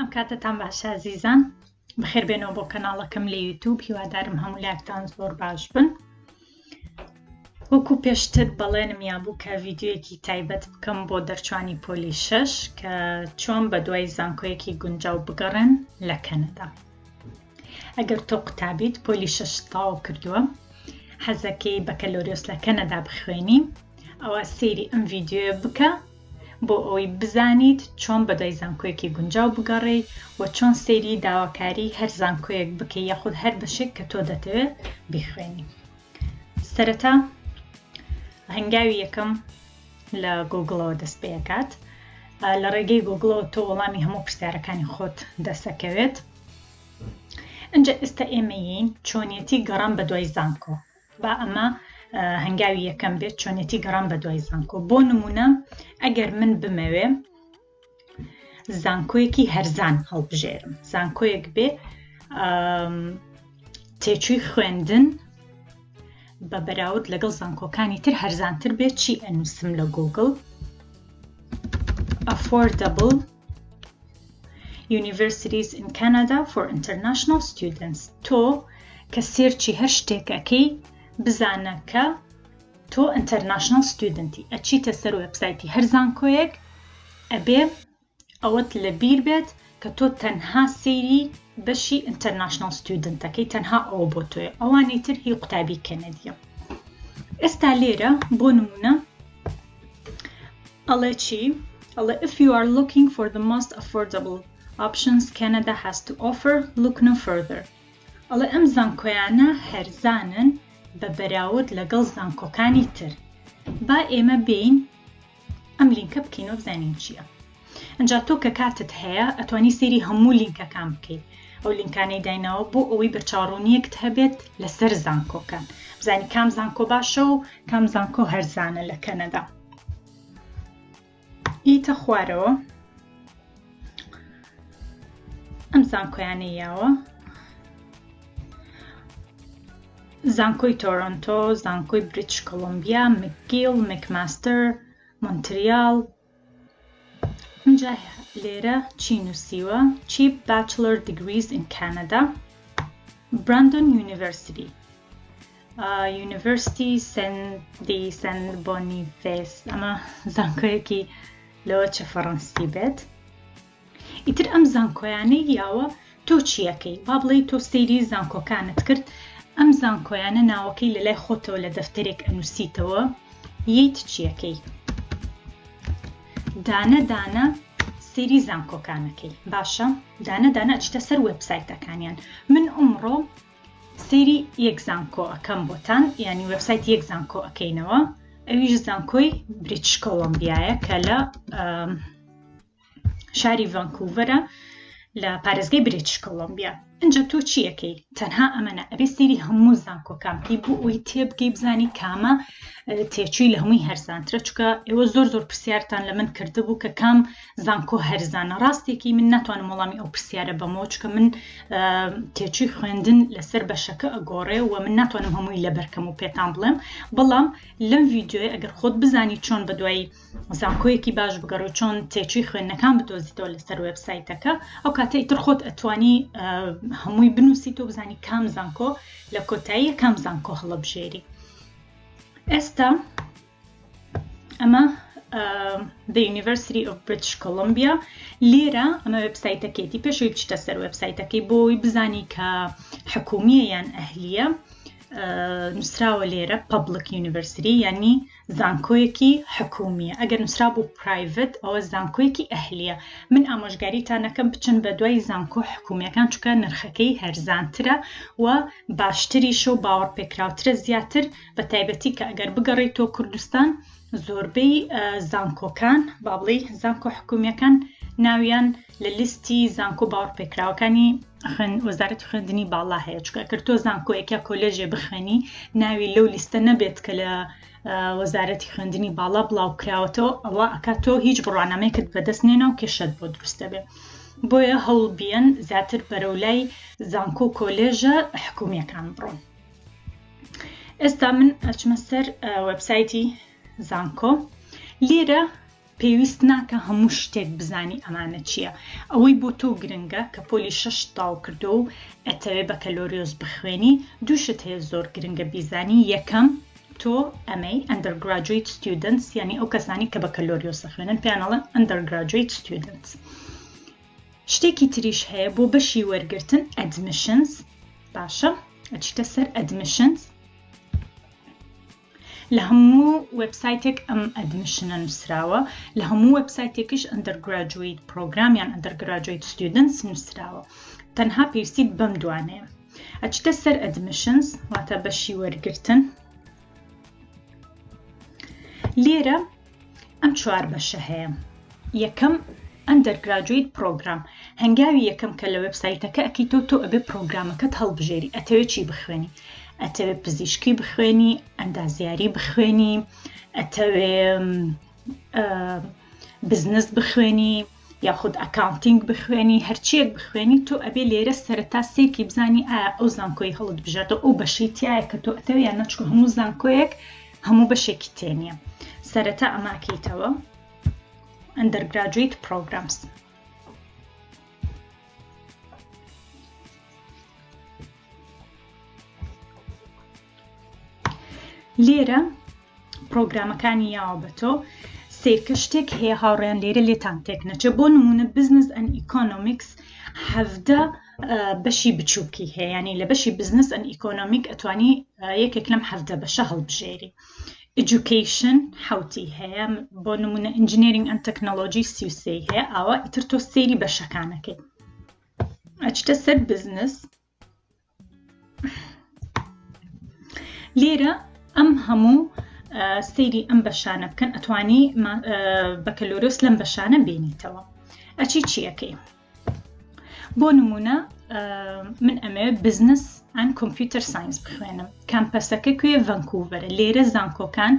ئەم کاتەتان باشە ئازیزان بەخێر بێنەوە بۆ کەناڵەکەم لە یوتوب هیوادارم هەموو لایەکتان زۆر باش بن وەکو پێشتر بەڵێنم یابوو کە ڤیدیۆیەکی تایبەت بکەم بۆ دەرچوانی پۆلی شەش کە چۆن بە دوای زانکۆیەکی گونجاو بگەڕێن لە کەنەدا ئەگەر تۆ قوتابیت پۆلی شەش تەواو کردووە حەزەکەی بەکەلۆریۆس لە کەنەدا بخوێنی ئەوە سەیری ئەم ڤیدیۆیە بکە بۆ ئەوەی بزانیت چۆن بەدوای زانکۆیەکی گونجاو بگەڕێی و چۆن سەیری داواکاری هەر زانکۆیەک بکەی یاخود هەر بەشێک کە تۆ دەتەوێت بیخوێنی. سەرەتا هەنگاوی یەکەم لە گوگڵەوە دەست پێکات لە ڕێگەی گوگڵەوە تۆ وەڵامی هەموو پرسیارەکانی خۆت دەسەکەوێت ئەجا ئێستا ئێمەین چۆنیەتی گەڕان بە دوای زانکۆ با ئەمە هەنگاوی یەکەم بێت چۆنیەتی گەڕان بە دوای زانکۆ بۆ نمونە ئەگەر من بمەوێ زانکۆیەکی هەرزان هەڵبژێرم زانکۆیەک بێ تێچووی خوێندن بە بەراورد لەگەڵ زانکۆکانی تر هەرزانتر بێت چی ئەنووسم لە گوگل affordable universities in Canada for international students تۆ کە search ی هەر شتێک ئەکەی بزانە کە تۆ international student ی ئەچیتە سەر وێبسایتی هەر زانکۆیەک ئەبێ ئەوەت لە بیر بێت کە تۆ تەنها سەیری بەشی international student ەکەی تەنها ئەوە بۆ تۆیە ئەوانی تر هی قوتابی کەنەدیە ئێستا لێرە بۆ نمونە ئەڵێ چی؟ ئەڵێ if you are looking for the most affordable options Canada has to offer look no further ئەڵێ ئەم زانکۆیانە هەرزانن بە بەراورد لەگەڵ زانکۆکانی تر با ئێمە بێین ئەم لینکە بکەینەوە بزانین چییە ئەجا تۆ کە کاتت هەیە ئەتوانی سەیری هەموو لینکەکان بکەیت ئەو لینکانەی دایناوە بۆ ئەوەی بەرچاوڕوونیەکت هەبێت لەسەر زانکۆکان بزانی کام زانکۆ باشە و کام زانکۆ هەرزانە لە کەنەدا ئیتە خوارەوە ئەم زانکۆیانەی یاوە زانکۆی تۆرۆنتۆ، زانکۆی بریتش کۆلۆمبیا، مکگیل، مکماستەر، مۆنتریال. ئینجا لێرە چی نووسیوە؟ Cheap Bachelor Degrees in Canada، Brandon University، University de Saint Boniface، ئەمە زانکۆیەکی لەوە چە فەڕەنسی بێت. ئیتر ئەم زانکۆیانەی یاوە تۆ چیەکەی با بڵێی تۆ سەیری زانکۆکانت کرد ئەم زانکۆیانە ناوەکەی لەلای خۆتەوە لە دەفتەرێک ئەنووسیتەوە یەیت چیەکەی دانە دانە سەیری زانکۆکانەکەی باشە دانە دانە ئەچیتە سەر وێبسایتەکانیان من ئەمڕۆ سەیری یەک زانکۆ ئەکەم بۆتان یانی وێبسایت یەک زانکۆ ئەکەینەوە ئەویش زانکۆی بریتش کۆڵۆمبیایە کە لە شاری ڤانکوڤەرە لە پارێزگای بریتش کۆڵۆمبیا ئینجا تۆ چی ئەکەی تەنها ئەمە نا ئەبێ سەیری هەموو زانکۆکان بکەی بۆ ئەوەی تێبگەی بزانی کامە تێچووی لە هەمووی هەرزانترە چونکە ئێوە زۆر زۆر پرسیارتان لە من کردبوو کە کام زانکۆ هەرزانە ڕاستێکی من ناتوانم وەڵامی ئەو پرسیارە بەمەوە چونکە من تێچووی خوێندن لەسەر بەشەکە ئەگۆڕێ و من ناتوانم هەمووی لەبەرکەم و پێتان بڵێم بەڵام لەم ڤیدیۆیە ئەگەر خۆت بزانی چۆن بەدوای زانکۆیەکی باش بگەڕێ و چۆن تێچووی خوێندنەکان بدۆزیتەوە لەسەر وێبسایتەکە ئەو کاتە ئیتر خۆت ئەتوانی هەمووی بنووسیت و بزانی کام زانکۆ لە کۆتاییە کام زانکۆ هەڵەبژێری ئێستا ئەمە The University of British Columbia لێرە ئەمە وێبسایتەکەیتی پێشەوەی بچیتە سەر وێبسایتەکەی بۆی بزانی کە حکومیە یان ئەهلیە نووسراوە لێرە Public University یعنی زانکۆیەکی حکومیە ئەگەر نوسرابوو private ئەوە زانکۆیەکی ئەهلیە من ئامۆژگاریتان ئەکەم بچن بە دوای زانکۆ حکومیەکان چونکە نرخەکەی هەرزانترە و باشتریشە و باوەڕپێکراوترە زیاتر بە تایبەتی کە ئەگەر بگەڕێیتەوە کوردستان زۆربەی زانکۆکان با بڵێی زانکۆ حکومیەکان ناویان لە لیستی زانکۆ باوەڕپێکراوەکانی وەزارەتی خوێندنی باڵا هەیە چونکە ئەگەر تۆ زانکۆیەک یا کۆلێژێ بخوێنی ناوی لەو لیستە نەبێت کە لە وەزارەتی خوێندنی باڵا بڵاو کراوەتەوە ئەوە ئەکات تۆ هیچ بڕوانامەیەکت بەدەست نێنا و کێشەت بۆ دروست دەبێت بۆیە هەوڵ بیەن زیاتر بەرەو لای زانکۆ و کۆلێژە حکومیەکان بڕۆن ئێستا من ئەچمە سەر وێبسایتی زانکۆ لێرە. پێویست ناکە هەموو شتێک بزانی ئەمانە چییە ئەوەی بۆ تۆ گرنگە کە پۆلی شەشت تەواو کردووە و ئەتەوێ بەکەلۆریۆس بخوێنی دوو شت هەیە زۆر گرنگە بیزانی یەکەم تۆ ئەمەی Undergraduate Students یانی ئەو کەسانی کە بەکەلۆریۆس ئەخوێنن پێیان ئەڵێن Undergraduate Students شتێکی تریش هەیە بۆ بەشی وەرگرتن Admissions باشە ئەچیتە سەر Admissions لە هەموو وێبسایتێک ئەم admission ە نووسراوە لە هەموو وێبسایتێکیش undergraduate program یان undergraduate students نووسراوە تەنها پێویستیت بەم دوانەیە ئەچیتە سەر admissions واتە بەشی وەرگرتن لێرە ئەم چوار بەشە هەیە یەکەم undergraduate program هەنگاوی یەکەم کە لە وێبسایتەکە ئەکەیتەوە تۆ ئەبێ پرۆگرامەکەت هەڵبژێری ئەتەوێ چی بخوێنی ئەتەوێ پزیشکی بخوێنی ئەندازیاری بخوێنی ئەتەوێ بزنس بخوێنی یاخود accounting بخوێنی هەرچیەک بخوێنی تۆ ئەبێ لێرە سەرەتا سێکی بزانی ئایا ئەو زانکۆی هەڵت بژاردە ئەو بەشەی تایە کە تۆ ئەتەوێ یان نەچکە هەموو زانکۆیەک هەموو بەشێکی تێنیە سەرەتا ئەماکەیتەوە undergraduate programs لێرە پرۆگرامەکانی یاوە بە تۆ سیرکە شتێک هەیە هاوڕێیان لێرە لێتان تێک نەچێ بۆ نمونە business and economics حەڤدە بەشی بچووکی هەیە ینی لە بەشی business and economic ئەتوانی یەکێک لەم حەڤدە بەشە هەڵبژێری Education حەوتی هەیە بۆ نمونە Engineering and Technology 33 هەیە ئاوا ئیتر تۆ سەیری بەشەکانەکەی ئەچتە سەر بزنس لێرە ئەم هەموو سەیری ئەم بەشانە بکەن ئەتوانی بەکەلۆرۆس لەم بەشانە بینیتەوە ئەچی چیەکەی بۆ نمونە من ئەمەوێ business and computer science بخوێنم campus ەکە کوێ ڤەنکوڤەرە لێرە زانکۆکان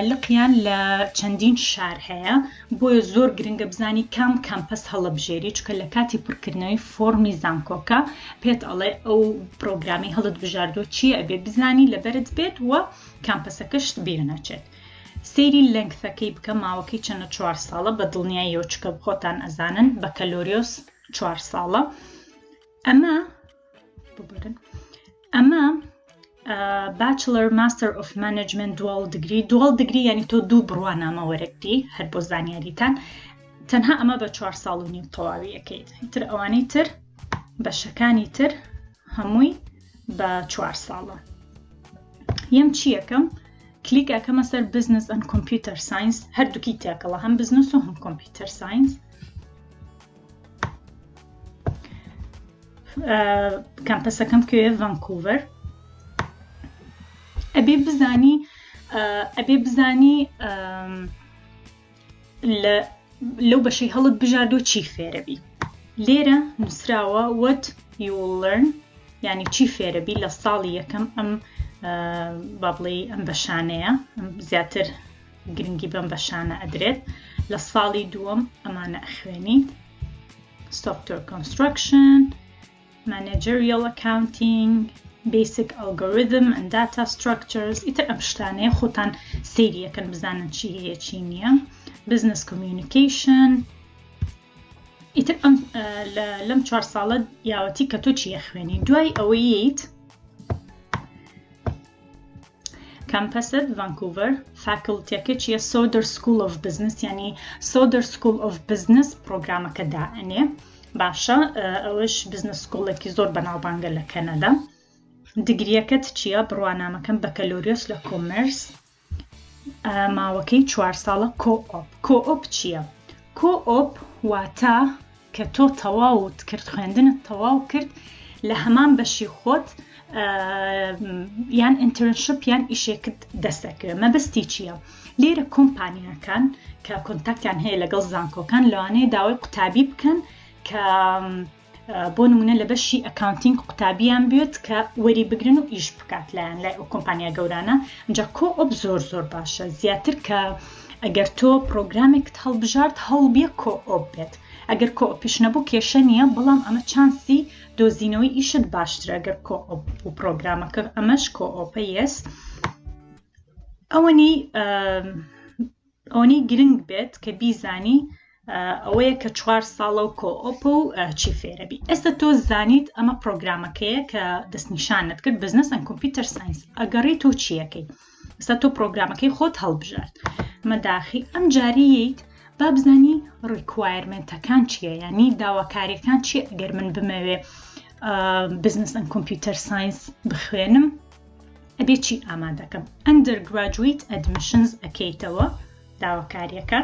لقیان لە چەندین شار هەیە بۆیە زۆر گرنگە بزانی کام campus هەڵەبژێری چکە لە کاتی پڕکردنەوەی فۆڕمی زانکۆکە پێت ئەڵێ ئەو پرۆگرامی هەڵت بژاردووە چییە ئەبێ بزانی لەبەرت بێت و campus ەکەشت بیر نەچێت سەیری length ەکەی بکە ماوەکەی چەنە چوار ساڵە بە دڵنیاییەوە چکە خۆتان ئەزانن بەکەلۆریۆس چوار ساڵە ئەمە ببورن ئەمە bachelor master of management dual degree dual degree یعنی تۆ دوو بڕوانامە وەرەگری هەر بۆ زانیاریتان تەنها ئەمە بە چوار ساڵ و نیو تەواوی ئەەکەیت تر ئەوانەی تر بەشەکانی تر هەمووی بە چوار ساڵە یەم چیەکەم کلیک ئەکەمە سەر business and computer science هەردووکی تێکەڵە هەم بزنس و هەم computer science campus ەکەم کوێ ڤانکوڤەر ئەبێ بزانی ئەبێ بزانی لە لەو بەشەی هەڵت بژاردۆ چی فێرەبی لێرە نووسراوە what you will learn یعنی چی فێرەبی لە ساڵی یەکەم ئەم با بڵێ ئەم بەشانەیە زیاتر گرنگی بەم بەشانە ئەدرێت لە ساڵی دووەم ئەمانە ئەخوێنی software construction managerial accounting basic algorithm and data structures ئیتر ئەم شتانەیە خۆتان سەیری ئەکەن بزانن چی هەیە چی نییە business communication ئیتر ئەم لەم چوار ساڵە یاوەتی کە تۆ چی ئەخوێنی دوای ئەوەی یەیت campus ت ڤانکوڤەر faculty ەکە چییە Sauder School of Business ینی Sauder School of Business پرۆگرامەکە دائەنێ باشە ئەوەش business school ێکی زۆر بەناوبانگە لە کەنەدا degree یەکەت چییە بڕوانامەکەم بەکەلۆریۆس لە commerce ماوەکەی چوار ساڵە co-op co-op چییە؟ co-op واتە کە تۆ تەواوت کرد خوێندنت تەواو کرد لە هەمان بەشی خۆت یان internship یان ئیشێکت دەستەکەوێت مەبەستی چییە؟ لێرە کۆمپانیاکان کە contact یان هەیە لەگەڵ زانکۆکان لەوانەیە داوای قوتابی بکەن کە بۆ نمونە لە بەشی accounting قوتابیان بێت کە وەری بگرن و ئیش بکات لایەن لای ئەو کۆمپانیا گەورانە ئینجا co-op زۆر زۆر باشە زیاتر کە ئەگەر تۆ پرۆگرامێکت هەڵبژارد هەوڵبیە co-op بێت ئەگەر co-op یش نەبوو کێشە نییە بەڵام ئەمە chance ی دۆزینەوەی ئیشت باشترە ئەگەر co-op و پرۆگرامەکە ئەمەش co-op ە yes ئەوەنی. ئەوەنەی گرنگ بێت کە بیزانی ئەوەیە کە چوار ساڵە و co-op ە و چی فێرەبی. ئێستا تۆ زانیت ئەمە پرۆگرامەکەیە کە دەستنیشانت کرد Business and Computer Science ئەگەڕی تۆ چیەکەی ئێستا تۆ پرۆگرامەکەی خۆت هەڵبژارد ئەمە داخی ئەم جارییت با بزانی requirement ەکان چییە یعنی داواکاریەکان چیە ئەگەر من بمەوێ Business and Computer Science بخوێنم ئەبێ چی ئامادەکەم Undergraduate Admissions ئەکەیتەوە داواکاریەکە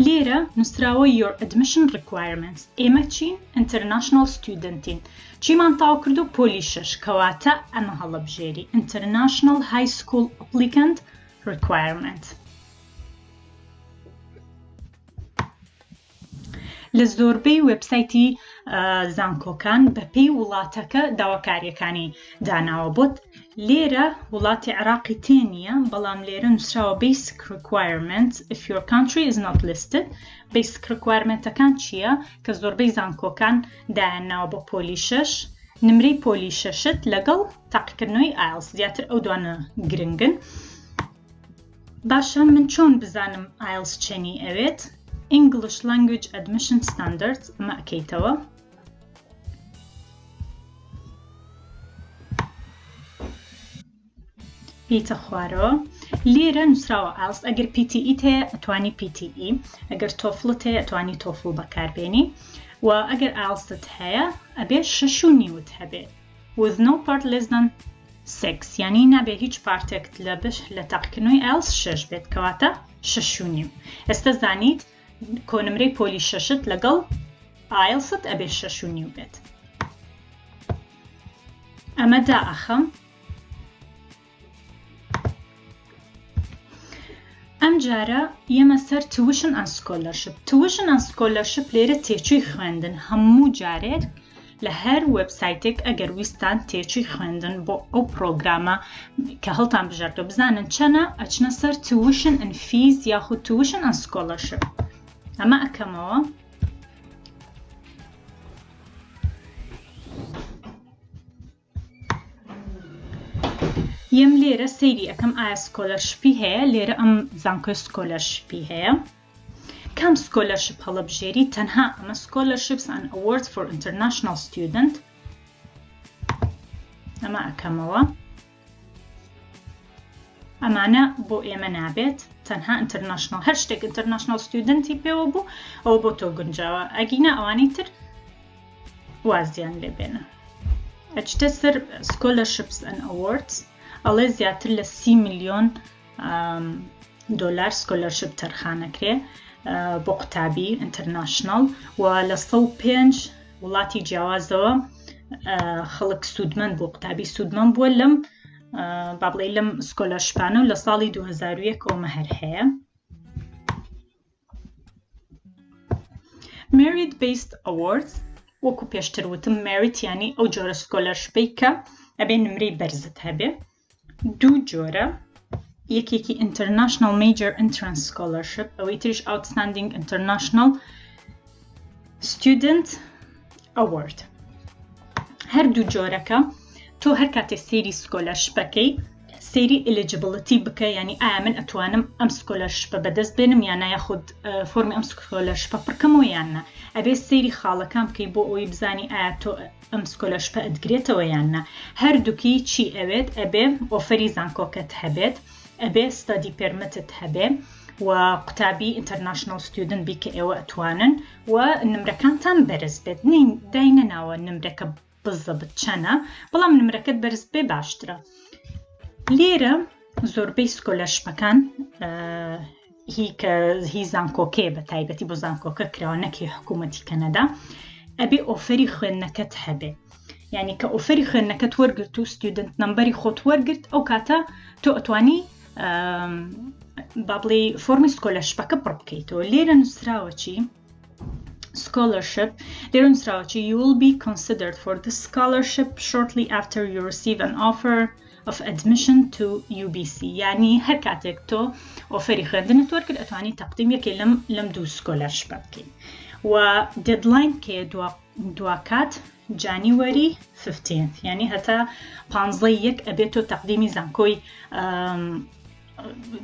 لێرە نووسراوە Your Admission Requirements ئێمە چین International Student ین چیمان تاو کردو پۆلی شەش کەواتە ئەمە هەڵەبژێری International High School Applicant Requirement لە زۆربەی وێبسایتی زانکۆکان بەپێی وڵاتەکە داواکاریەکانی داناوە بۆت لێرە وڵاتی عراقی تێ نییە بەڵام لێرە نووسراوە basic requirement if your country is not listed basic requirement ەکان چییە کە زۆربەی زانکۆکان دایانناوە بۆ پۆلی شەش نمرەی پۆلی شەشت لەگەڵ تاقیکردنەوەی ئایڵس زیاتر ئەو دوانە گرنگن باشە من چۆن بزانم ئایڵس چەنی ئەوێت English Language Admission Standards ئەمە ئەکەیتەوە بیتە خوارەوە لێرە نووسراوە ئایڵس ئەگەر PTE هەیە ئەتوانی PTE ئەگەر TOEFL ت هەیە ئەتوانی TOEFL بەکاربێنی و ئەگەر ئایڵست هەیە ئەبێ شەش و نیوت هەبێ with no part less than six یانی نابێ هیچ part ێکت لە بش لە تاقیکردنەوەی ئایڵس شەش بێت کەواتە شەش و نیو ئێستا زانیت کۆنمرەی پۆلی شەشت لەگەڵ ئایڵست ئەبێ شەش و نیو بێت ئەمە دائەخەم ئەم جارە یەمە سەر tuition and scholarship tuition and scholarship لێرە تێچووی خوێندن هەموو جارێک لە هەر وێبسایتێک ئەگەر ویستان تێچووی خوێندن بۆ ئەو پرۆگرامە کە هەڵتان بژاردوە بزانن چەنە ئەچنە سەر tuition and fees یاخود tuition and scholarship ئەمە ئەکەمەوە یەم لێرە سەیری ئەکەم ئایا scholarship ی هەیە لێرە ئەم زانکۆی scholarship ی هەیە کام scholarship هەڵەبژێری تەنها ئەمە scholarships and awards for international student ئەمە ئەکەمەوە ئەمانە بۆ ئێمە نابێت تەنها international هەر شتێک international student ی پێوە بوو ئەوە بۆ تۆ گونجاوە ئەگینا ئەوانەی تر وازیان لێ بێنە ئەچتە سەر scholarships and awards ئەڵێ زیاتر لە سی ملیۆن دۆلار scholarship تەرخانەکرێ بۆ قوتابی international و لە 105 وڵاتی جیاوازەوە خەڵک سوودمەند بوو قوتابی سوودمەند بووە لەم با بڵێ لەم scholarship انە و لە ساڵی 2001 ئەومە هەر هەیە Merit Based Awards وەکو پێشتر وتم Merit یانی ئەو جۆرە scholarship ەی کە ئەبێ نمرەی بەرزت هەبێ دوو جۆرە یەکێکی International Major Entrance Scholarship ئەوەی تریش Outstanding International Student Award هەردوو جۆرەکە تۆ هەر کاتێ سەیری scholarship ەکەی سەیری eligibility بکە یانی ئایا من ئەتوانم ئەم scholarship ە بەدەست بێنم یان نا یاخود فۆرمی ئەم scholarship ە پڕکەمەوە یان نا ئەبێ سەیری خاڵەکان بکەی بۆ ئەوەی بزانی ئایا تۆ ئەم scholarship ە ئەتگرێتەوە یان نا هەردووکی چی ئەوێت ئەبێ offer ی زانکۆکەت هەبێت ئەبێ study permit ت هەبێ و قوتابی international student بی کە ئێوە ئەتوانن و نمرەکانتان بەرز بێت نین داینەناوە نمرەکە بزەبت چەنە بەڵام نمرەکەت بەرز بێ باشترە لێرە زۆربەی scholarship ەکان هی کە هی زانکۆکەیە بە تایبەتی بۆ زانکۆکە کراوە نەکی حکوومەتی کەنەدا ئەبێ offer ی خوێندنەکەت هەبێ یعنی کە offer ی خوێندنەکەت وەرگرت و student number ی خۆت وەرگرت ئەو کاتە تۆ ئەتوانی با بڵێ فۆرمی scholarship ەکە پڕ بکەیتەوە لێرە نووسراوە چی scholarship لێرە نووسراوە چی you will be considered for this scholarship shortly after you receive an offer of admission to UBC یعنی هەر کاتێک تۆ offer ی خوێندنت وەرگرت ئەتوانی تەقدیم یەکێ لەم لەم دوو scholarship ە بکەیت و deadline کێ دوا دواکات. January 15th یعنی هەتا پانزەی یەک ئەبێت تۆ تەقدیمی زانکۆی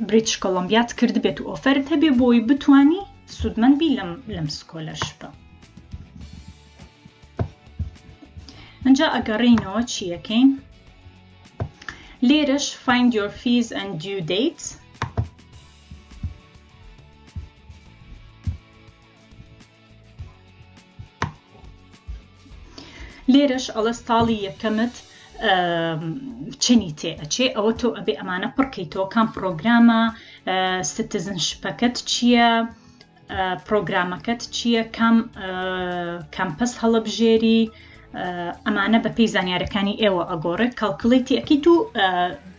بریتش کۆلۆمبیات کردبێت و offer ت هەبێ بۆی بتانی سوودمەند بی لەم لەم scholarship ە ئەجا ئەگەڕێینەوە چیەکەین لێرەش find your fees and due dates لێرەش ئەڵێ ساڵی یەکەمت چەنی تێ ئەچێ ئەوە تۆ ئەبێ ئەمانە پڕکەیتەوە کام پرۆگرامە citizenship ەکەت چییە پرۆگرامەکەت چییە کام campus هەڵەبژێری ئەمانە بەپێی زانیارەکانی ئێوە ئەگۆڕێت calculate ی ئەکەیت و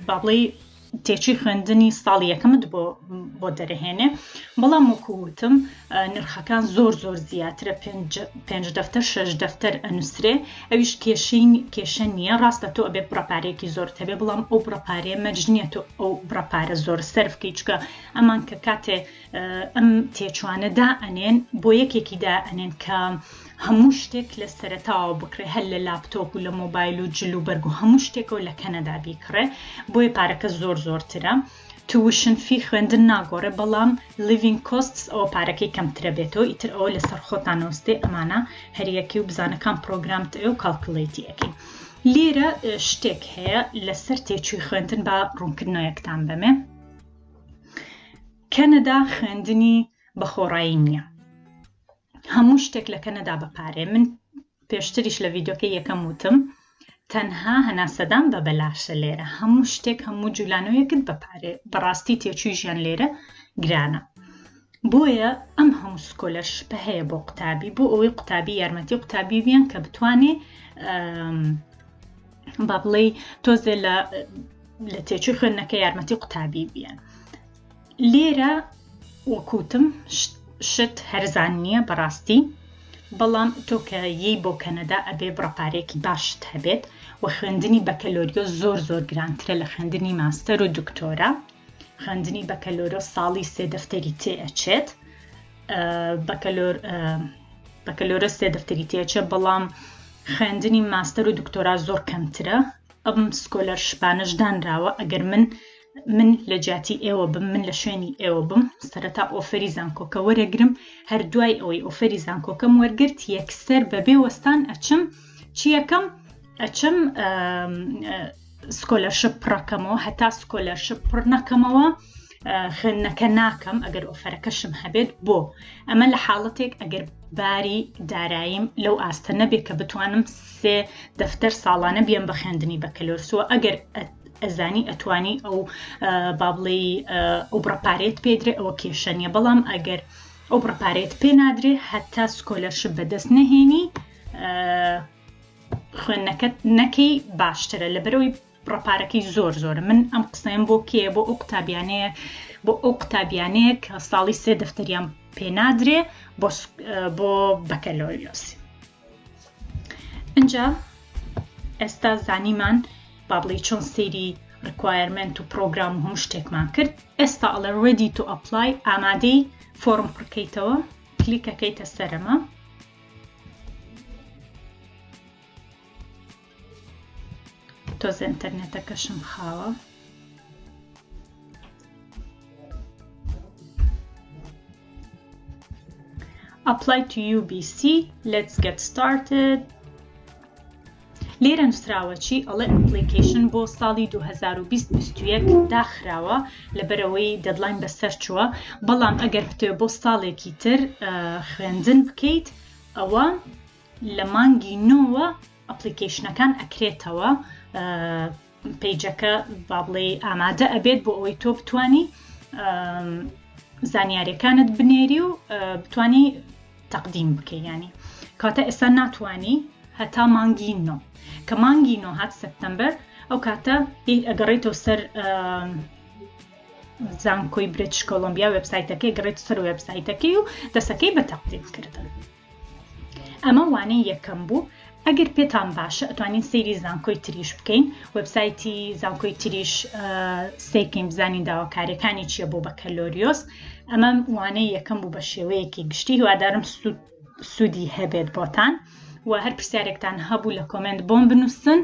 با بڵێی تێچووی خوێندنی ساڵی یەکەمت بۆ بۆ دەرەهێنێ بەڵام وەکو وتم نرخەکان زۆر زۆر زیاترە پێنج دەفتەر شەش دەفتەر ئەنووسرێ ئەویش کێشەی کێشە نییە ڕاستە تۆ ئەبێ بڕەپارێکی زۆر هەبێ بەڵام ئەو بڕەپارێ مەرج نییە تۆ ئەو بڕەپارە زۆر سەرف بکەی چکە ئەمان کە کاتێ ئەم تێچوانە دائەنێن بۆ یەکێکی دائەنێن کە هەموو شتێک لە سەرەتاوە بکڕێ هەر لە لاپتۆپ و لە مۆبایل و جل و بەرگ و هەموو شتێکەوە لە کەنەدا بیکڕێ بۆیە پارەکە زۆر زۆرترە tuition fee خوێندن ناگۆڕێ بەڵام living costs ئەوە پارەکەی کەمترە بێتەوە ئیتر ئەوە لەسەر خۆتان نووسێ ئەمانە هەریەکی و بزانە کام پرۆگرامت ئەو calculate ی ئەەکەی لێرە شتێک هەیە لەسەر تێچووی خوێندن با ڕوونکردنەوەیەکتان بەمێ کەنەدا خوێندنی بە خۆڕایی نییە هەموو شتێک لە کەنەدا بە پارێ من پێشتریش لە ڤیددیوکەی یەکەم وتم تەنها هەناسەدان بە بەلاشە لێرە هەموو شتێک هەموو جولانەوەیەکت بە پارێ بەڕاستی تێچووی ژیان لێرە گرانە بۆیە ئەم هەموو scholarship ە هەیە بۆ قوتابی بۆ ئەوەی قوتابی یارمەتی قوتابی بیان کە بتوانێ با بڵێ تۆزێ لە لە تێچووی خوێندنەکە یارمەتی قوتابی بیان لێرە وەکوتم شت هەرزان نییە بەڕاستی بەڵام تۆ کە یەی بۆ کەنەدا ئەبێ بڕەپارێکی باشت هەبێت و خوێندنی بەکەلۆریۆ زۆر زۆر گرانترە لە خوێندنی ماستەر و دکتۆرا خوێندنی بەکەلۆرۆ ساڵی سێ دەفتەری تێ ئەچێت بەکەلۆر بەکەلۆرە سێ دەفتەری تێچێت بەڵام خوێندنی ماستەر و دکتۆرا زۆر کەمترە ئەم scholarship انەش دانراوە ئەگەر من من لە جیاتی ئێوە بم من لە شوێنی ئێوە بم سەرەتا offer ی زانکۆکە وەرەگرم هەر دوای ئەوەی offer ی زانکۆکەم وەرگرت یەکسەر بەبێ وەستان ئەچم چیەکەم ئەچم scholarship پڕەکەمەوە هەتا scholarship پڕ نەکەمەوە خوێندنەکە ناکەم ئەگەر offer ەکەشم هەبێت بۆ ئەمە لە حاڵەتێک ئەگەر باری داراییم لەو ئاستە نەبێت کە بتوانم سێ دەفتەر ساڵانە بیەم بە خوێندنی بەکەلۆرسوە ئەگەر ئەزانی ئەتوانی ئەو با بڵێی ئەو بڕە پارێت پێدرێ ئەوە کێشە نییە بەڵام ئەگەر ئەو بڕە پارێت پێ نادرێ هەتا scholarship بەدەست نەهێنی خوێندنەکەت نەکەی باشترە لەبەرەوەی بڕە پارەکەی زۆر زۆرە من ئەم قسەیەم بۆ کێیە بۆ ئەو قوتابیانەیە بۆ ئەو قوتابیانەیە کە ساڵی سێ دەفتەریان پێ نادرێ بۆ بەکەلۆریۆس ئینجا ئێستا زانیمان با بڵێ چۆن سەیری requirement و پرۆگرام و هەموو شتێکمان کرد ئێستا ئەڵێ ready to apply ئامادەی فۆرم پڕکەیتەوە کلیکەکەیتە سەرەمە تۆزێ ئینتەرنێتەکەشم خاوە. Apply to UBC Let's get started لێرە نووسراوە چی ئەڵێ application بۆ ساڵی 2020 داخراوە لەبەرەوەی deadline بەسەر چووە بەڵام ئەگەر بتەوێت بۆ ساڵێکی تر خوێندن بکەیت ئەوە لە مانگی نۆوە application ەکان ئەکرێتەوە page ەکە با بڵێ ئامادە ئەبێت بۆ ئەوەی تۆ بتانی زانیاریەکانت بنێری و بتانی تەقدیم بکەی ینی کاتە ئێستا ناتوانی هەتا مانگی نۆ کە مانگی نۆ هات سپتەمبەر ئەو کاتە ئەگەڕێتەوە سەر زانکۆی بریتش کۆلۆمبیا وێبسایتەکەی گەڕێت سەر وێبسایتەکەی و دەسەکەی بە تەقدیم کردن ئەمە وانەی یەکەم بوو ئەگەر پێتان باشە ئەتوانین سەیری زانکۆی تریش بکەین وێبسایتی زانکۆی تریش سەیرکەین بزانین داواکاریەکانی چییە بۆ بەکەلۆریۆس ئەمە وانەی یەکەم بوو بە شێوەیەکی گشتی هیوادارم سوودی هەبێت بۆتان. و هەر پرسیارێکتان هەبوو لە comment بۆم بنووسن.